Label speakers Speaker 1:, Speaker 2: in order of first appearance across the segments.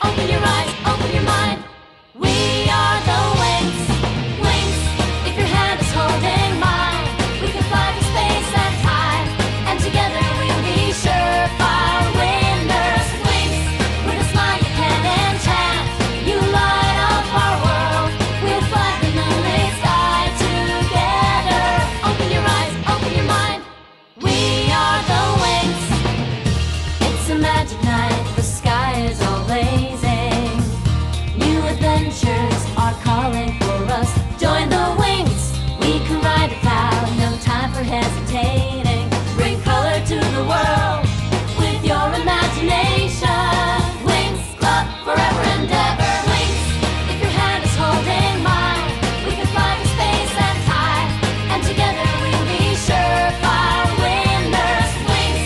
Speaker 1: Open your eyes, open your mind. We are the Winx, Winx. If your hand is holding mine, we can fly through space and time, and together we'll be surefire winners. Winx, with a smile you can enchant. You light up our world. We'll fly the moonlit sky together. Open your eyes, open your mind. We are the Winx. It's a magic night, the sky is all blazing. New adventures are calling for us. Join the Winx, we can ride a cloud, no time for hesitating. Bring color to the world with your imagination. Winx Club forever and ever. Winx, if your hand is holding mine, we can fly through space and time, and together we'll be surefire winners. Winx,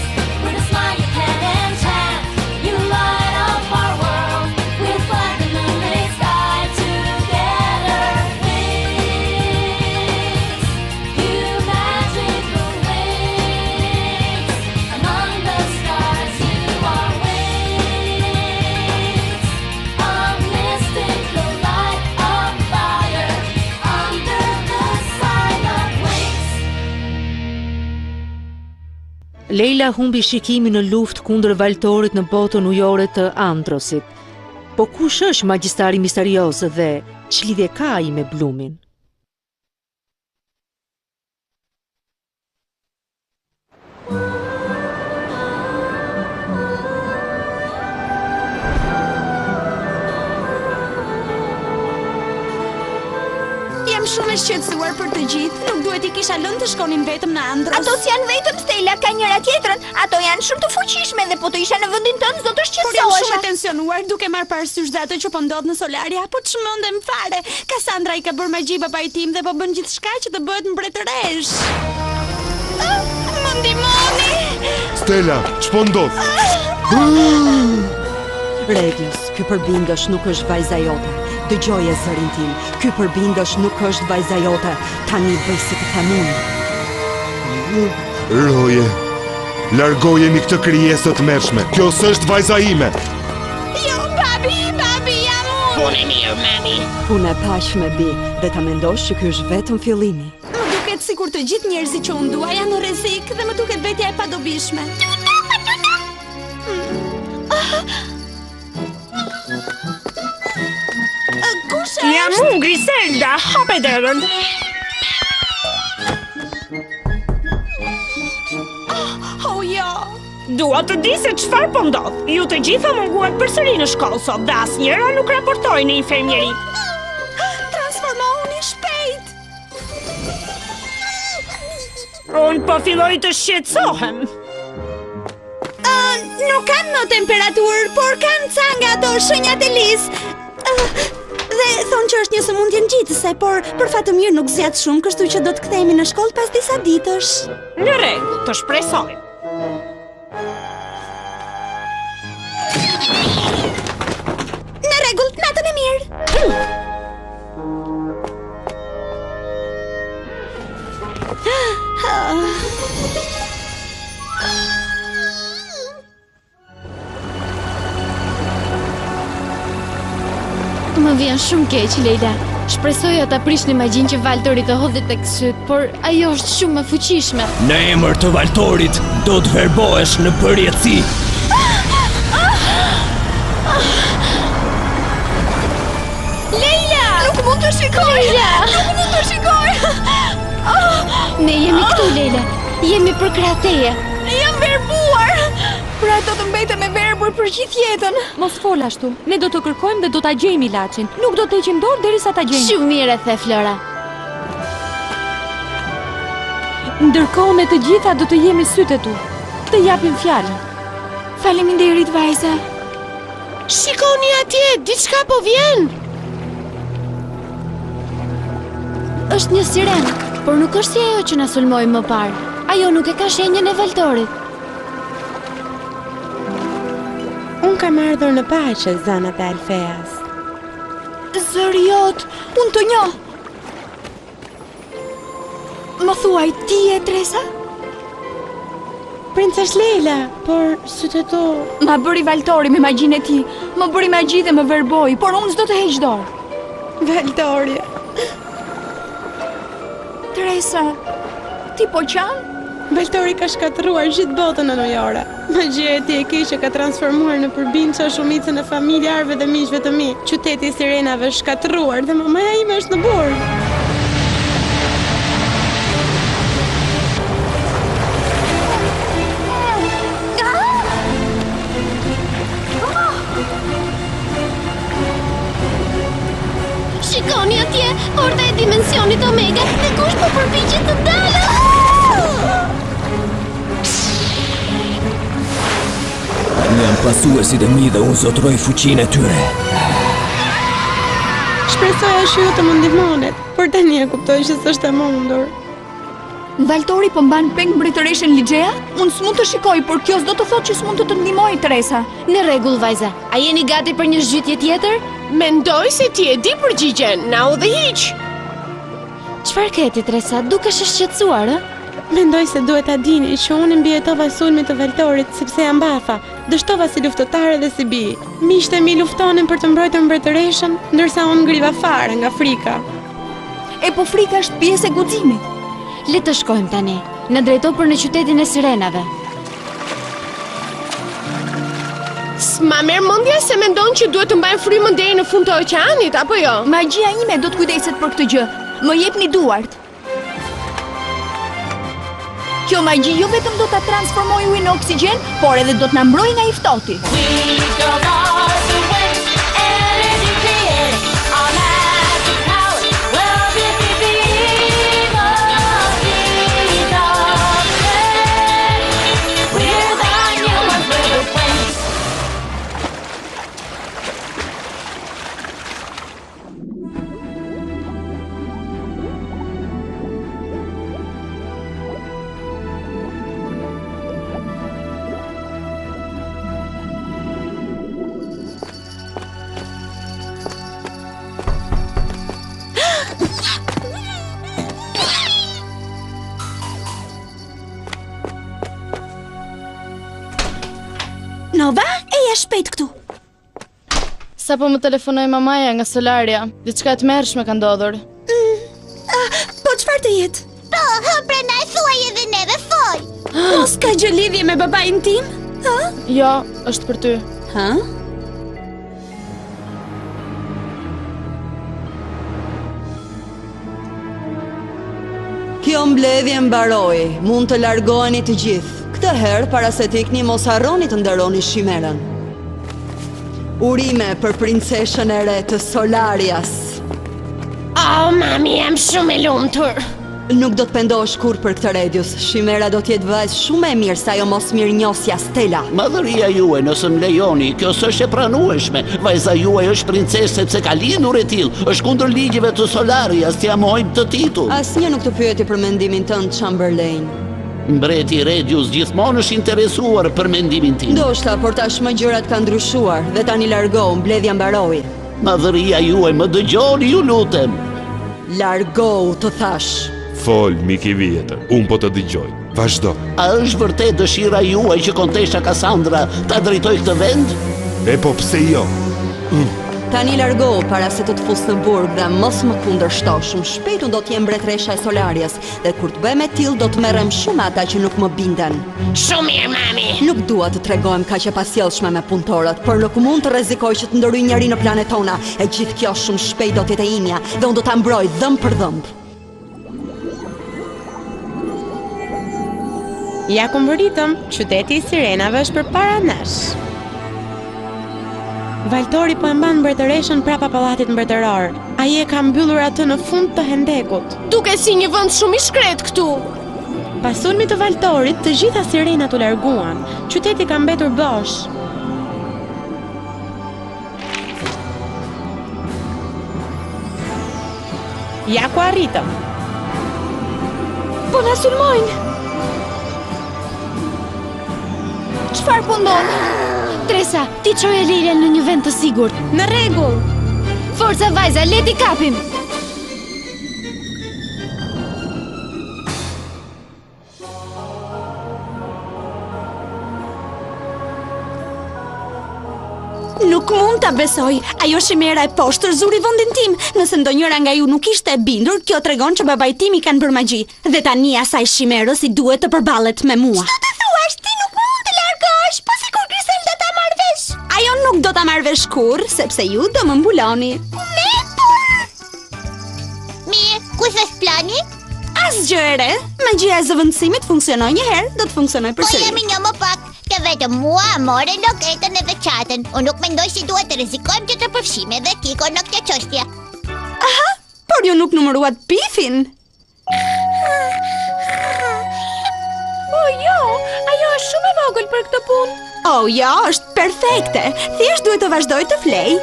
Speaker 1: with a smile you can enchant. You light up our world. We'll fly the moonlit sky together. Winx, you magical Winx. Among the stars, you are Winx. A mystical light of fire under the sign of Winx.
Speaker 2: Leila humbi shikimin në luftë kundër Valtorit në botën ujore të Androsit. Po kush është magjistari misterioz dhe ç'lidhje ka ai me Blumin?
Speaker 3: Jam shumë e shqetësuar për të gjithë. Nuk duhet t'i kisha lënë të shkonin vetëm në Andros.
Speaker 4: Ato s'janë vetëm Stella, ka njëra tjetrën. Ato janë shumë të fuqishme dhe po të isha në vendin tënd s'do të
Speaker 3: Por jam shumë e
Speaker 4: shqetësohesha.
Speaker 3: tensionuar duke marrë parasysh dhe atë që po ndodh në Solaria, po çmendem fare. Kassandra i ka bërë magji babait tim dhe po bën gjithçka që të bëhet mbretëresh. Ah, Më ndihmoni!
Speaker 5: Stella, ç'po ndodh?
Speaker 6: Redius, ky përbindësh nuk është vajza jote. Dëgjoje zërin tim. Ky përbindësh nuk është vajza jote. Tani bëj si të them unë.
Speaker 5: Roje, largojeni këtë krijesë të tmerrshme. Kjo s'është vajza ime.
Speaker 3: Jo, babi, babi, jam unë.
Speaker 7: Punë e mirë, mami.
Speaker 6: Punë e paqme bi, dhe ta mendosh që ky është vetëm fillimi.
Speaker 3: Më duket sikur të gjithë njerëzit që unë dua janë në rrezik dhe më duket vetja e padobishme. Ah. Kush është?
Speaker 7: Jam unë, Griselda, hape derën.
Speaker 3: Oh, jo.
Speaker 7: Dua të di se çfarë po ndodh. Ju të gjitha munguat përsëri në shkollë sot dhe asnjëra nuk raportoi në infermieri.
Speaker 3: Transformohuni shpejt.
Speaker 7: Unë po filloj të shqetësohem.
Speaker 3: Ë, nuk kam më temperaturë, por kam ca nga ato shenjat e lis. Ë, dhe thonë që është një sëmundje ngjitëse, por për fat të mirë nuk zgjat shumë, kështu që do të kthehemi në shkollë pas disa ditësh.
Speaker 7: Në rregull, të shpresojmë.
Speaker 3: Në rregull, natën e mirë.
Speaker 8: Më vjen shumë keq, Leila. Shpresoja ta prishni magjinë që Valtori të hodhi tek sytë, por ajo është shumë e fuqishme.
Speaker 9: Në emër të Valtorit, do të verbohesh në përjetësi.
Speaker 3: Leila!
Speaker 4: Nuk mund të shikoj.
Speaker 8: Leila!
Speaker 4: Nuk mund të shikoj.
Speaker 8: Ne jemi këtu, Leila. Jemi përkrah teje.
Speaker 4: Jam verbuar. Pra do të mbetem e verbur për gjithë jetën.
Speaker 10: Mos fol ashtu. Ne do të kërkojmë dhe do ta gjejmë ilaçin. Nuk do të heqim dorë derisa ta gjejmë.
Speaker 8: Shumë mirë e the, Flora.
Speaker 10: Ndërkohë ne të gjitha do të jemi sytë e tu. Të japim fjalën.
Speaker 3: Faleminderit vajza.
Speaker 7: Shikoni atje, diçka po vjen.
Speaker 8: Është një sirenë, por nuk është si ajo që na sulmoi më parë. Ajo nuk e ka shenjën e Valtorit.
Speaker 11: Unë kam ardhur në paqe, zanat e Alfeas.
Speaker 3: Zëri jot, unë të njoh. Më thuaj, ti je Tresa?
Speaker 11: Princeshë Leila, por sytë e tu...
Speaker 4: Ma bëri Valtori me magjinë e tij, më bëri magji dhe më verboi, por unë s'do të heq dorë.
Speaker 11: Valtori...
Speaker 4: Tresa, ti po qan?
Speaker 11: Valtori ka shkatërruar gjithë botën nënujore. Magjia e tij e keqe ka transformuar në përbindësha shumicën e familjarëve dhe miqve të mi. Qyteti i sirenave është shkatërruar dhe mamaja ime është në burg.
Speaker 8: Shikoni atje, porta e dimensionit Omega dhe kush po përpiqet të dalë?
Speaker 9: Janë pasuesit e mi dhe unë zotëroj fuqinë e tyre.
Speaker 11: Shpresoja që ju të më ndihmonit, por tani e kuptoj që s'është e mundur.
Speaker 4: Valtori po mban peng mbretëreshën Ligjea? Unë s'mund të shikoj, por kjo s'do të thotë që s'mund të të ndihmoj, Tresa.
Speaker 8: Në rregull, vajza. A jeni gati për një zhytje tjetër?
Speaker 12: Mendoj se ti e di përgjigjen, na udhëhiq.
Speaker 8: Çfarë ke ti, Tresa? Dukesh e shqetësuar, ë?
Speaker 11: Mendoj se duhet ta dini që unë i mbijetova sulmit të Valtorit sepse jam bafa. Dështova si luftëtare dhe si bijë. Miqtë e mi luftonin për të mbrojtur mbretëreshën, ndërsa unë ngriva fare nga frika.
Speaker 4: E po frika është pjesë e guximit.
Speaker 8: Le të shkojmë tani. Na drejto për në qytetin e sirenave.
Speaker 12: S'ma merr mendja se mendon që duhet të mbajmë frymën deri në fund të oqeanit, apo jo?
Speaker 4: Magjia ime do të kujdeset për këtë gjë. Më jepni duart. Kjo magji jo vetëm do ta transformojë ujin në oksigjen, por edhe do të na mbrojë nga i ftohti.
Speaker 3: Nova, eja shpejt këtu.
Speaker 8: Sapo më telefonoi mamaja nga Solaria, diçka e tmerrshme ka ndodhur.
Speaker 3: Mm, ah, po çfarë të jetë?
Speaker 4: Po, hë, pra na e thuaj edhe neve, fol.
Speaker 3: Mos ka gjë lidhje me babain tim?
Speaker 8: Ha? Jo, është për ty.
Speaker 3: Ha?
Speaker 6: Kjo mbledhje mbaroi, mund të largoheni të gjithë. Këtë herë, para se të ikni, mos harroni të nderoni Shimerën. Urime për princeshën e re të Solarias.
Speaker 12: Oh, mami, jam shumë e lumtur.
Speaker 6: Nuk do të pendohesh kurrë për këtë Redius. Shimera do të jetë vajzë shumë më e mirë se ajo mosmirënjohësja Stella.
Speaker 13: Madhëria juaj, nëse më lejoni, kjo s'është e pranueshme. Vajza juaj është princeshë sepse ka lindur e tillë. Është kundër ligjeve të Solarias t'ia mohojmë këtë
Speaker 6: titull. Asnjë nuk të pyeti për mendimin tënd, Chamberlain.
Speaker 13: Mbreti Redius gjithmonë është interesuar për mendimin tim.
Speaker 6: Ndoshta, por tashmë gjërat kanë ndryshuar dhe tani largohu, mbledhja mbaroi.
Speaker 13: Madhëria juaj, më dëgjoni, ju lutem.
Speaker 6: Largohu, të thashë.
Speaker 5: Fol, mik i vjetër, unë po të dëgjoj. Vazhdo.
Speaker 13: A është vërtet dëshira juaj që kontesha Cassandra ta drejtojë këtë vend?
Speaker 5: E po pse jo?
Speaker 6: Mm. Tani largohu para se të të fus në burg dhe mos më kundërshto. Shumë shpejt unë do të jem mbretëresha e Solarias Dhe kur të bëhem e tillë do të merrem shumë me ata që nuk më binden.
Speaker 12: Shumë mirë, mami.
Speaker 6: Nuk dua të tregohem kaq e pasjellshme me punëtorët, por nuk mund të rrezikoj që të ndërhyjë njeri në planet tona. E gjithë kjo shumë shpejt do të jetë e imja dhe unë do ta mbroj dhëmb për dhëmb.
Speaker 11: Ja ku mbërritëm, qyteti i sirenave është përpara nesh. Valtori po e mban mbretëreshën prapa pallatit mbretëror. Ai e ka mbyllur atë në fund të hendekut.
Speaker 12: Duket si një vend shumë i shkretë këtu.
Speaker 11: Pas sulmit të Valtorit, të gjitha sirenat u larguan. Qyteti ka mbetur bosh. Ja ku arritëm.
Speaker 4: Po na sulmojnë. Çfarë po ndodh?
Speaker 8: Tresa, ti çoje Leilën në një vend të sigurt.
Speaker 11: Në rregull.
Speaker 8: Forca vajza, le t'i kapim.
Speaker 3: Nuk mund ta besoj. Ajo shimera e poshtër zuri vendin tim. Nëse ndonjëra nga ju nuk ishte e bindur, kjo tregon që babait tim i kanë bërë magji. Dhe tani asaj shimerës i duhet të përballet me mua. Ç'do të thuash, ti nuk mund të largohesh, po sikur Griselda ta marrë vesh. Ajo nuk do ta marrë vesh kurrë, sepse ju do më mbuloni.
Speaker 14: Ne por. Mirë, kush është plani?
Speaker 3: Asgjë e re. Magjia e zëvendësimit funksionoi një herë, do të funksionojë
Speaker 14: Po
Speaker 3: përsëri.
Speaker 14: jemi një më pak. Ke vetëm mua, Amore, Loketën edhe Çatën. Unë nuk mendoj se duhet të rrezikojmë që të përfshijmë edhe Kiko në këtë çështje.
Speaker 3: Aha, por ju nuk numëruat Pifin.
Speaker 10: Oh jo, ajo është shumë e vogël për këtë punë.
Speaker 3: Oh jo, është perfekte. Thjesht duhet të vazhdojë të flejë.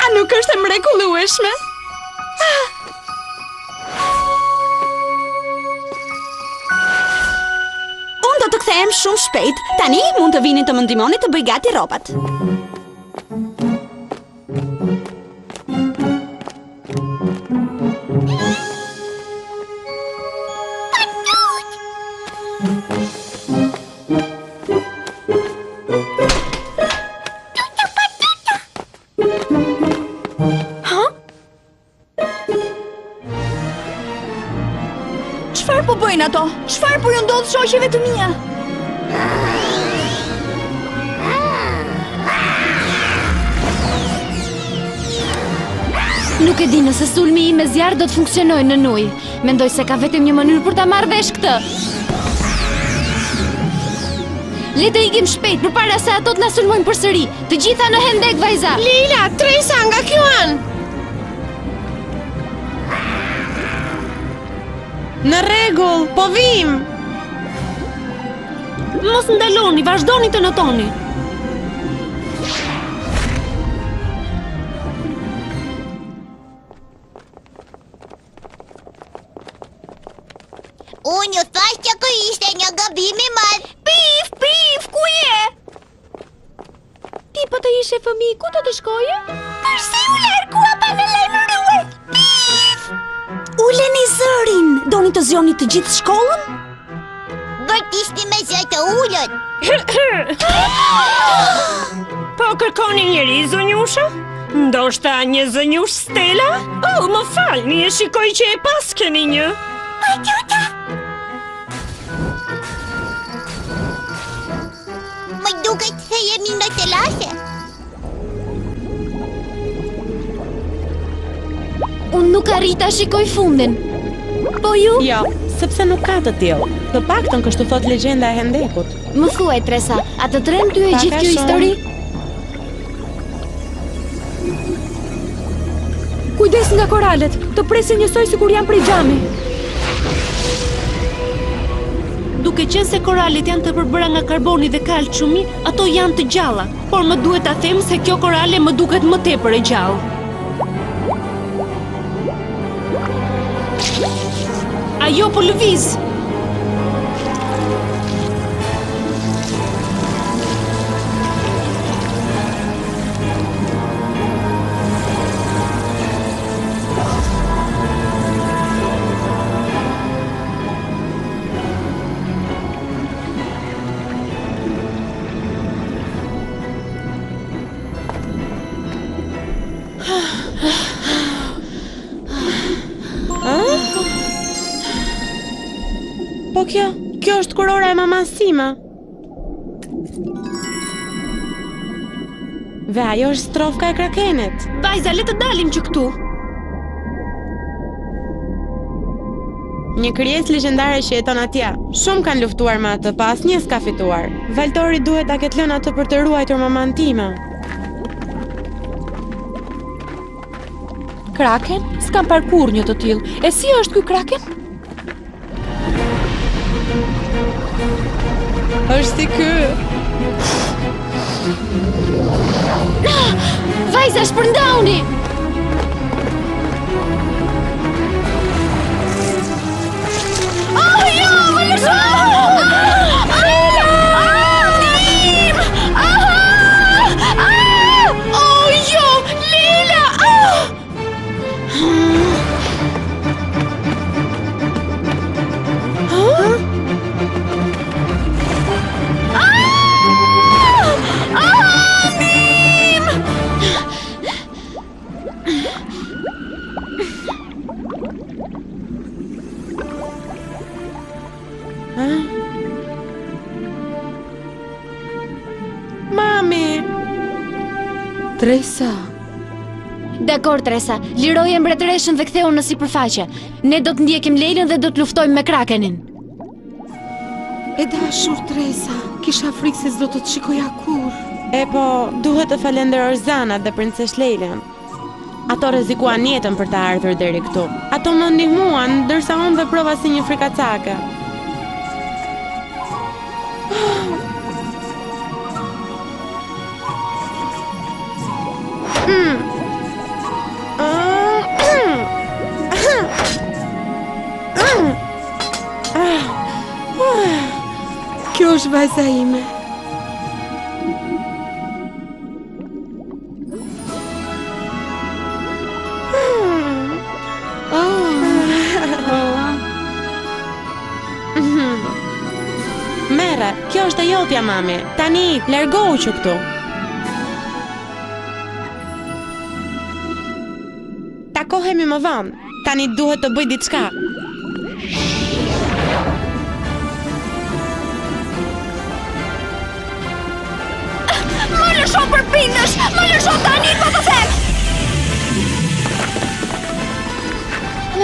Speaker 3: A nuk është e mrekullueshme? Ah. Unë do të kthehem shumë shpejt. Tani mund të vini të më ndihmoni të bëj gati rrobat.
Speaker 10: Ha? Çfarë po bëjnë ato? Çfarë po ju ndodh shoqeve të mia?
Speaker 8: Nuk e di nëse sulmi im me zjarr do të funksionojë nën ujë. Mendoj se ka vetëm një mënyrë për ta marrë vesh këtë. Le të ikim shpejt përpara se ato të na sulmojnë përsëri. Të gjitha në hendek, vajza.
Speaker 12: Leila, Tresa nga kjo anë.
Speaker 11: Në rregull, po vijmë.
Speaker 7: Mos ndaloni, vazhdoni të notoni.
Speaker 14: Unë ju thashë që ky ishte një gabim i madh.
Speaker 4: Pif, pif, ku je?
Speaker 10: Ti po të ishe fëmijë, ku do të shkoje?
Speaker 3: Përse u largua pa na lajmëruar? Pif! Uleni zërin, doni të zgjoni të gjithë shkollën?
Speaker 14: Bërtisni me zë të ulët.
Speaker 7: Po kërkoni njeri, zonjusha? Ndoshta një zonjushë Stela? Oh, më falni, e shikoj që e paskeni një.
Speaker 14: Patuta! Më duket se jemi në telashe.
Speaker 8: Unë nuk arrij ta shikoj fundin. Po ju?
Speaker 11: Jo, sepse nuk ka të tillë. Të paktën kështu thotë legjenda e hendekut.
Speaker 8: Më thuaj Tresa, a të tremb ty e
Speaker 11: Pak
Speaker 8: gjithë
Speaker 11: a
Speaker 8: kjo
Speaker 11: shumë.
Speaker 8: histori?
Speaker 10: Kujdes nga koralet, të presin njësoj sikur janë prej xhami.
Speaker 7: Duke qenë se koralet janë të përbëra nga karboni dhe kalciumi, ato janë të gjalla. Por më duhet ta them se kjo korale më duket më tepër e gjallë. Ajo po lëviz.
Speaker 11: Po kjo, kjo është kurora e mamasë sime. Dhe ajo është strofka e krakenit.
Speaker 7: Vajza, le të dalim që këtu.
Speaker 11: Një krijesë legjendare që jeton atje. Shumë kanë luftuar me atë, po asnjë s'ka fituar. Valtori duhet ta ketë lënë atë për të ruajtur mamanë time.
Speaker 10: Kraken? S'kam parë kurrë një të tillë. E si është ky kraken?
Speaker 11: Është si ky.
Speaker 8: Vajza, shpërndahuni!
Speaker 4: Oh, jo, më lësho! Ndihmë! Oh, jo, Leila! Ah!
Speaker 11: Tresa.
Speaker 8: Dakord, Tresa, liroje mbretëreshën dhe ktheu në sipërfaqe. Ne do të ndjekim Lejlën dhe do të luftojmë me Krakenin.
Speaker 11: E dashur Tresa, kisha frikë se s'do të të shikoja kurrë. E po, duhet të falenderosh Zanat dhe princeshë Lejlën. Ato rrezikuan jetën për të ardhur deri këtu. Ato më ndihmuan, ndërsa unë veprova si një frikacake. Mm. Kjo është vajza ime. Merre, kjo është e jotja, mami. Tani, largohu që këtu. Takohemi më vonë. Tani duhet të bëj diçka.
Speaker 4: Më lësho përbindësh! Më lësho tani, po të them!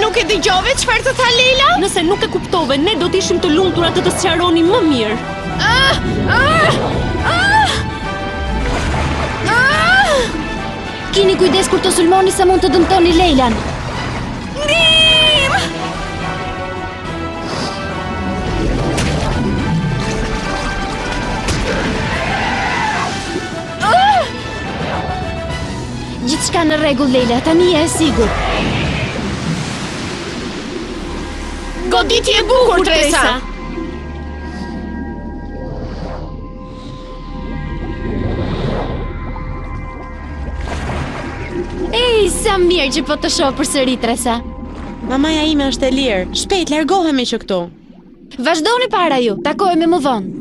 Speaker 12: Nuk e dëgjove çfarë të tha Leila?
Speaker 7: Nëse nuk e kuptove, ne do të ishim të lumtura të të sqaronim më mirë.
Speaker 4: Ah! Ah! Ah! Ah!
Speaker 8: Kini kujdes kur të sulmoni se mund të dëmtoni Lejlan.
Speaker 4: Ndihmë!
Speaker 8: Gjithçka në rregull Lejla, tani je e sigurt.
Speaker 12: Goditje e bukur, Tresa.
Speaker 8: Ej, sa mirë që po të shoh përsëri, Tresa.
Speaker 11: Mamaja ime është e lirë. Shpejt, largohemi që këtu.
Speaker 8: Vazhdoni para ju, takohemi më vonë.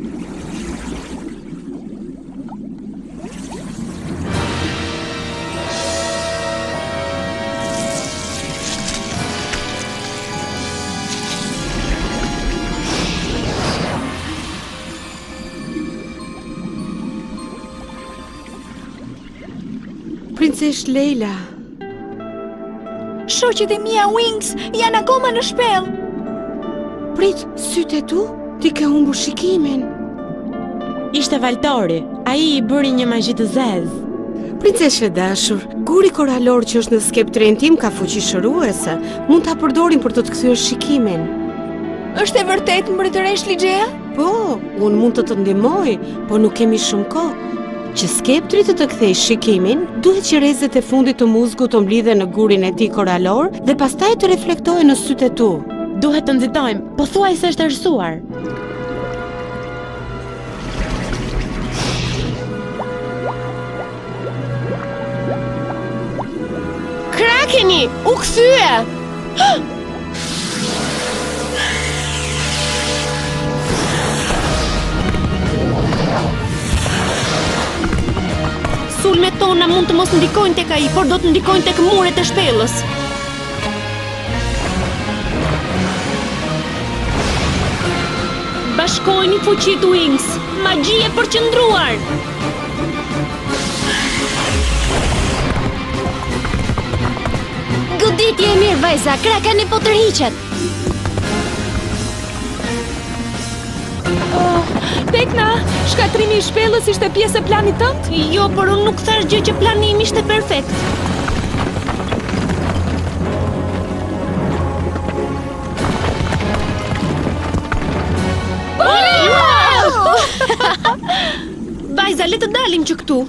Speaker 11: Princeshë Leila.
Speaker 4: Shoqet e mia Wings janë akoma në shpellë.
Speaker 11: Prit, sytë e tu, ti ke humbur shikimin. Ishte Valtori, ai i bëri një magji të zezë. Princeshë e dashur, guri koralor që është në skeptrin tim ka fuqi shëruese. Mund ta përdorim për të të kthyer shikimin.
Speaker 4: Është e vërtetë mbretëreshë Ligjea?
Speaker 11: Po, unë mund të të ndihmoj, po nuk kemi shumë kohë. Që skeptri të të kthejë shikimin, duhet që rrezet e fundit të muzgut të mblidhen në gurin e tij koralor dhe pastaj të reflektohen në sytë e tu. Duhet të nxitojmë, pothuajse është errësuar.
Speaker 12: Krakeni, u kthye!
Speaker 7: Sulmet tona mund të mos ndikojnë tek ai, por do të ndikojnë tek muret e shpellës. Bashkojini fuqitë Wings, magji e përqendruar.
Speaker 8: Goditje e mirë, vajza, Krakeni po tërhiqet.
Speaker 10: Oh, Tekna, shkatërrimi i shpellës ishte pjesë e planit tënd?
Speaker 7: Jo, por unë nuk thashë gjë që plani im ishte perfekt. Vajza, le të dalim që këtu.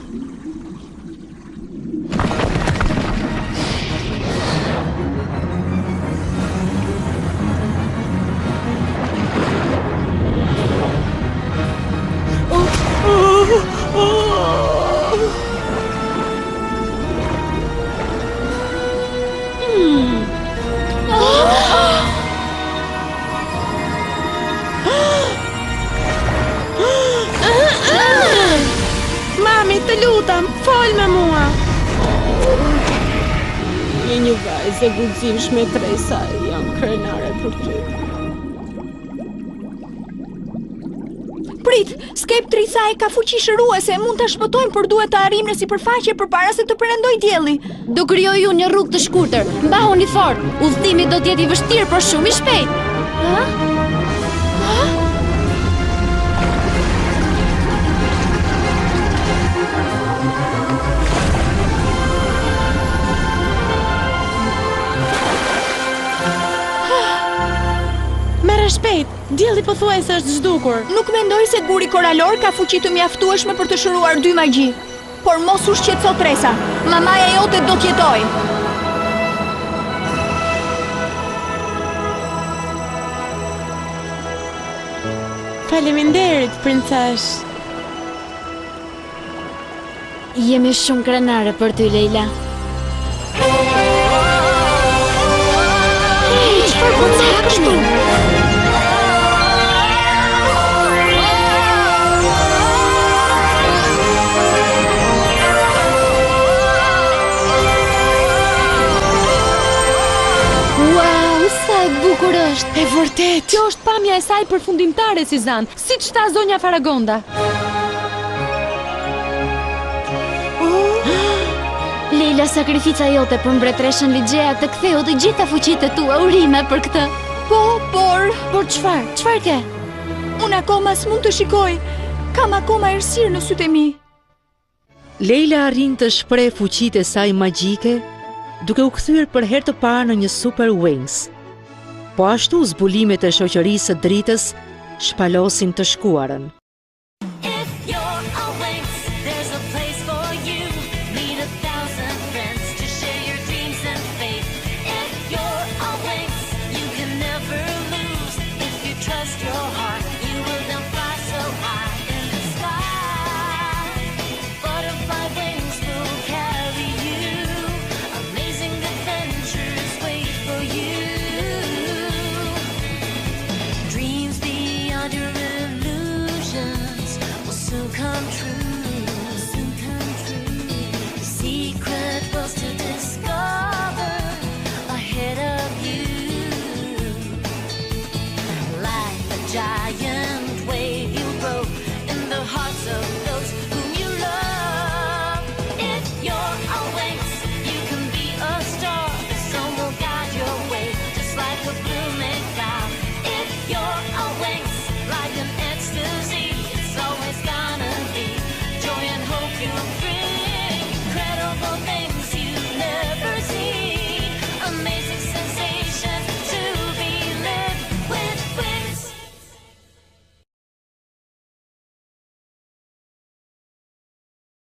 Speaker 11: Mami, të lutem, fol me mua. Je një vajzë e guximshme, Tresa, jam krenare për ty.
Speaker 4: Prit, skeptri i saj ka fuqi shëruese, mund ta shpëtojmë, por duhet të arrijmë në sipërfaqe përpara se të perëndojë dielli.
Speaker 8: Do krijoj unë një rrugë të shkurtër. Mbahuni fort. Udhëtimi do të jetë i vështirë, por shumë i shpejtë. Ha? Ha?
Speaker 11: Merre shpejt, Dielli pothuajse është zhdukur.
Speaker 4: Nuk mendoj se guri koralor ka fuqi të mjaftueshme për të shëruar dy magji. Por mos u shqetëso Tresa, mamaja jote do të jetojë.
Speaker 11: Faleminderit, princeshë.
Speaker 8: Jemi shumë krenare për ty, Leila.
Speaker 7: Hej, çfarë po thua kështu?
Speaker 8: Wow, sa e bukur është.
Speaker 10: E vërtetë. Kjo është pamja e saj përfundimtare, Sizan. Siç tha zonja Faragonda.
Speaker 8: Leila, sakrifica jote për mbretëreshën Ligjea të ktheu të gjitha fuqitë e tua, urime për këtë.
Speaker 4: Po, por...
Speaker 8: Por çfarë? Çfarë ke?
Speaker 4: Unë akoma s'mund të shikoj. Kam akoma errësirë në sytë e mi.
Speaker 2: Leila arrin të shprehë fuqitë e saj magjike, duke u kthyer për herë të parë në një Super Wings. Po ashtu zbulimet e shoqërisë së dritës shpalosin të shkuarën.
Speaker 1: Dreams beyond your illusions will soon come true.